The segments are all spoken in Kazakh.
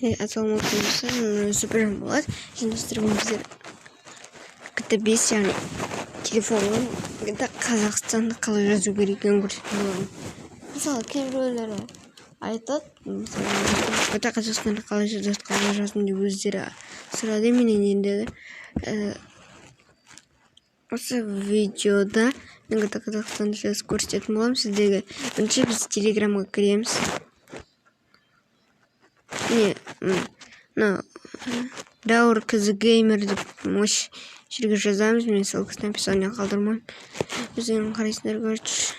Ассалаумағалейкум, супер болады. Және достар, бүгін біздер GTA 5, яғни телефонға GTA Қазақстанды қалай жазу керек екенін көрсететін боламын. Мысалы, кейбіреулері айтады, мысалы, GTA Қазақстанды қалай жазады, қалай жаздым деп өздері сұрады менен. Енді осы видеода мен GTA Қазақстанды жазып көрсететін боламын сіздерге. Бірінші біз Телеграмға кіреміз. Не, мына Даур кз геймер деп осы жерге жазамыз. Мен ссылкасын описание қалдырмаймын, өздерің қарайсыңдар. Короче,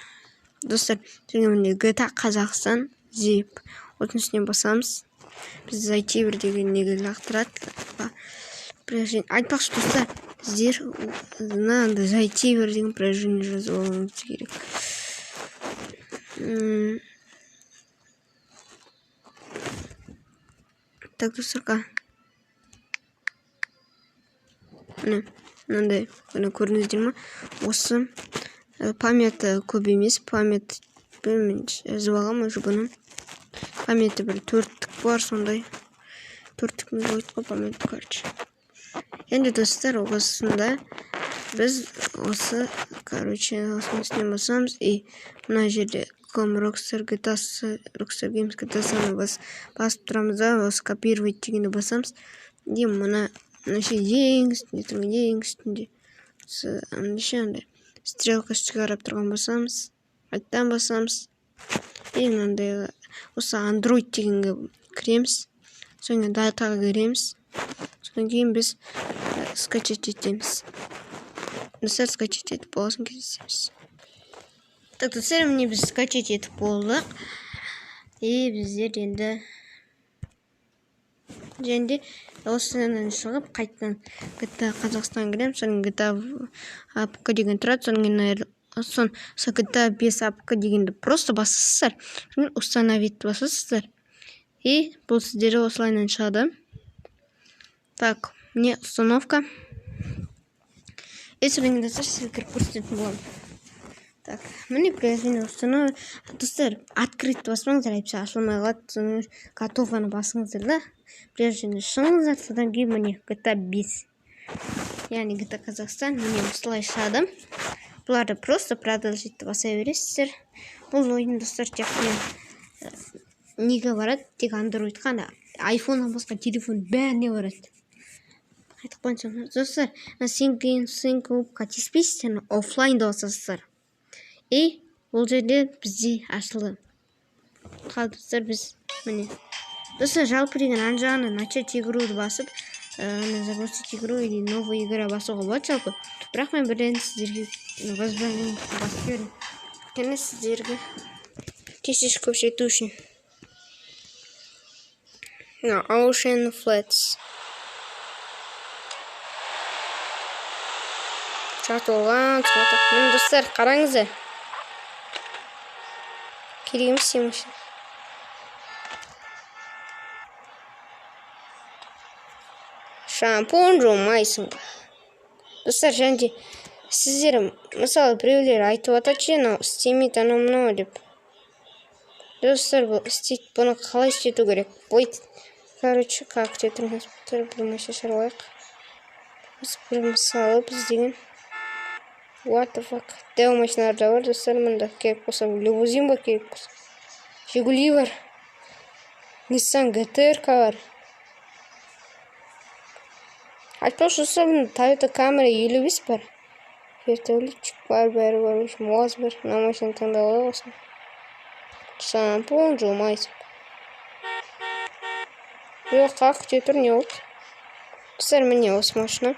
достар, және міне GTA Қазақстан zip, осының үстіне басамыз. Біз «Зайти» бір деген неге лақтырады приложение. Айтпақшы, достар, сіздер мынандай «Зайти» бір деген приложение жазып алуыңыз керек. Так, достар, міне, мынандай, міне, көрдіңіздер ма? Осы памяті көп емес, память мен жазып алғанмын уже. Бұны памяті бір төрттік бар, сондай төрттік мегабайт қой память. Короче, енді, достар, осында біз осы, короче, осының үстіне басамыз. И мына жерде ком Rockstar GTA, Rockstar Games GTA басып тұрамыз да, осы «Копировать» дегенді басамыз. И мына ең үстінде тұрған, ең үстінде ше, андай стрелка үстіге қарап тұрған басамыз, қайтадан басамыз. И мынандай осы Android дегенге кіреміз, содан кейін датаға кіреміз, содан кейін біз скачать етеміз. Достар, скачать етіп болғасын кездесеміз. Так, достар, міне, біз скачать етіп болдық. И біздер енді және де осыдан шығып, қайтадан GTA Қазақстан кіреміз. Содан GTA APK деген тұрады, содан кейін сон сол GTA 5 APK дегенді просто басасыздар, содан «Установить» басасыздар. И бұл сіздерге осылайынан шығады. Так, міне, установка. И содан кейін, достар, сізге кіріп көрсететін боламын. Так, міне, приложение установлено. Достар, «Открыть» баспаңыздар, әйтпесе ашылмай қалады. Содан «Готово» басыңыздар да, приложение шығыңыздар. Содан кейін міне, GTA 5, яғни GTA Қазақстан, міне, осылай шығады. Бұларды просто «Продолжить» баса бересіздер. Бұл ойын, достар, тек неге барады? Тек Андроидқа ғана, айфоннан басқа телефон бәріне барады, айтып қояйын. Достар, sync in, sync off тиіспейсіздер, оффлайнда басасыздар. И бұл жерде бізде ашылды. Қалды, достар, біз, міне, достар, жалпы деген ана жағына «Начать игру» басып, «Запустить игру» или «Новая игра» басуға болады жалпы. Бірақ мен бірден сіздерге возобновление басып жібердім, өйткені сіздерге тез тез көрсету үшін. Мына Ocean Flats жатып алған. Міне, достар, қараңыздар, керек емес сен машина. Шампунь жумайсың ба, достар? Және де сіздер, мысалы, біреулер айтып жатады ше, мынау істемейді, анау мынау деп. Достар, бұл істейді. Бұны қалай істету керек? Ой, короче, как күте тұрыңыз, бір машина шығарып алайық. Бір мысалы, біз деген, what the fuck, дәу машиналар да бар, достар, мында. Керек болса, лимузин бар, керек болса, Жигули бар, Ниссан ГТР бар. Айтпақшы, достар, мында Тойота Камри 55 бар, вертолетчик бар, бәрі бар, в общем, УАЗ бар. Мына машинаны таңдап алайық осыны. Шампунь жумайсың. Жоқ, қақ, күте тұр, не болды? Достар, міне, осы машина.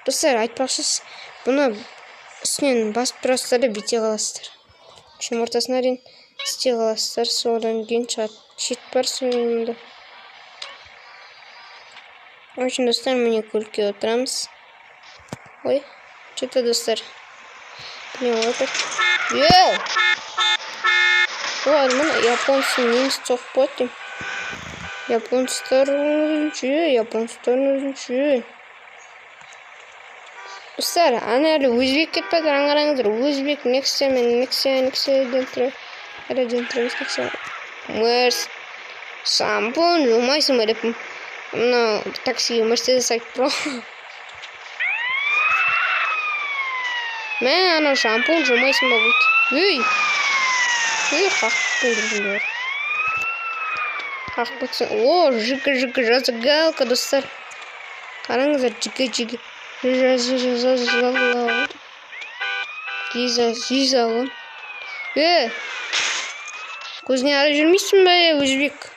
Достар, айтпақшы, бұны үстінен басып тұрасыздар да, бүйте қаласыздар. В общем, ортасына дейін істей қаласыздар. Содан кейін шығады, щит бар соңында. В общем, достар, міне, көлікке отырамыз. Ой, че то, достар, не болып жатыр? Ей, ой, міне, японцы, неміс соғып қояды деймін. Японецтер өзінше, японецтер өзінше. Достар, ана әлі өзбек кетіп жатыр, ана қараңыздар, өзбек Нексия мен Нексия, Нексия Дентро, Нексия, Мерс. Шампунь жумайсың ба деп мынау таксиге Мерседес айтып тұр ғой. Мә, анау шампунь жумайсың ба дейді. Ей! Ей, қағып кеткен. Қағып кетсін. О, жігі-жігі зажигалка, достар. Қараңыздар, жігі-жігі. Жиза ғой. Е! Көзіне қарап жүрмейсің бе, өзбек?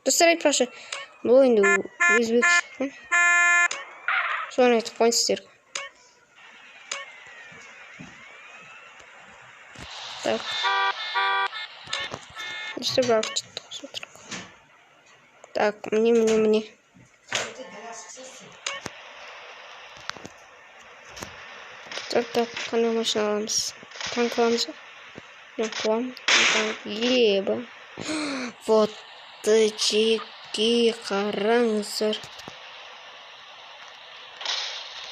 Достар, айтпақшы, бұл енді өзбек шыққан. Соны айтып қояйын сіздерге. Так. Достар, бірақ қосып отырық. Так, міне, міне, міне. Так, так, қандай машина аламыз? Танк аламыз ба? Жоқ, қуамын. Танк, еба. Вот, жеке қараңыздар.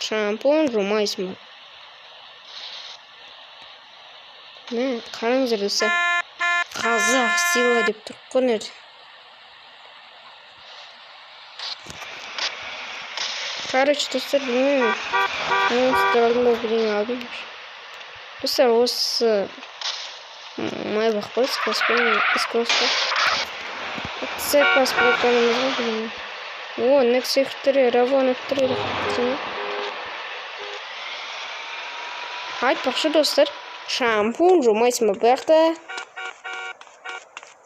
Шампунь жумайсың ба? Мә, қараңыздар, достар. Қазақ сила деп тұр ғой мына жерде. Короче, достар, білмеймін. Монстр алдым ба, бірдеңе алдым. Достар, осы Майбах қой, С-класс пен С-класс па? С-класс приколымыз ғой, білмеймін. О, Next F3, Равон F3 деп кеткен. Айтпақшы, достар, шампунь жумайсың ба? Бұл жақта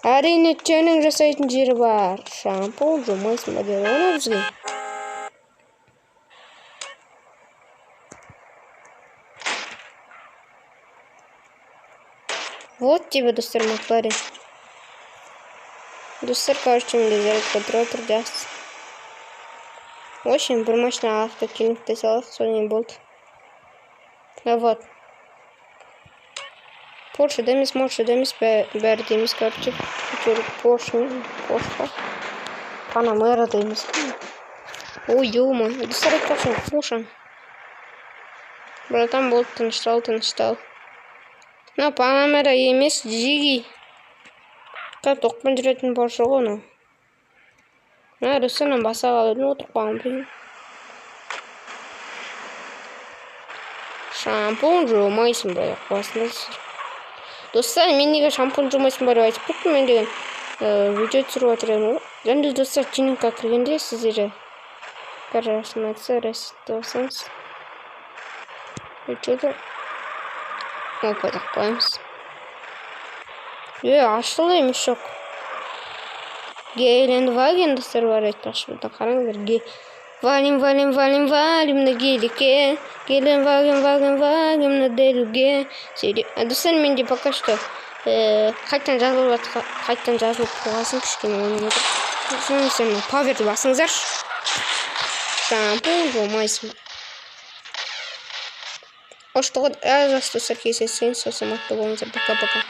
әрине тюнинг жасайтын жері бар. Шампунь жумайсың ба деді ғой бізге. Вот тебе, достар, Макларен. Достар, короче, менде зарядка тұра тұр, жақсы. В общем, бір машина алайық та тюнингті салайық, содан кейін болды. Вот. Порше да емес, Морше да емес, бәрі де емес, короче. Әйтеуір Порше, Порше па? Панамера да емес. Ой, ё-моё. Достар, айтпақшы, Порше. Братан, болды, тыныштал, тыныштал. Мына Панамера емес, Джиги. Тоқпен жүретін Порше ғой мынау. Мына достар, мына баса қалып отырып қалған блин. Шампунь жумайсың ба деп қоясың. Достар, мен неге шампунь жумайсың ба деп айтып кеттім, мен деген видео түсіріп жатыр едім ғой. Және достар, тюнингқа кіргенде сіздер қарасың, ресетті басаңыз. Өйтеді. Опа деп қоямыз. Е, ашылды емес жоқ. Гелендваген, достар, бар айтпақшы, бұнда қараңыздар. Валим, валим, валим, валим на гелике. Гелендваген, ваген, ваген на делюге. Достар, менде пока что қайтадан жазылып жатқан, қайтадан жазылып қойғасын кішкене ойнап отыр. Соны сен паверді басыңыздаршы. Шампунь жумайсың. Қоштық, жақсы достар, кездескенше, сау саламатта болыңыздар. Пока-пока.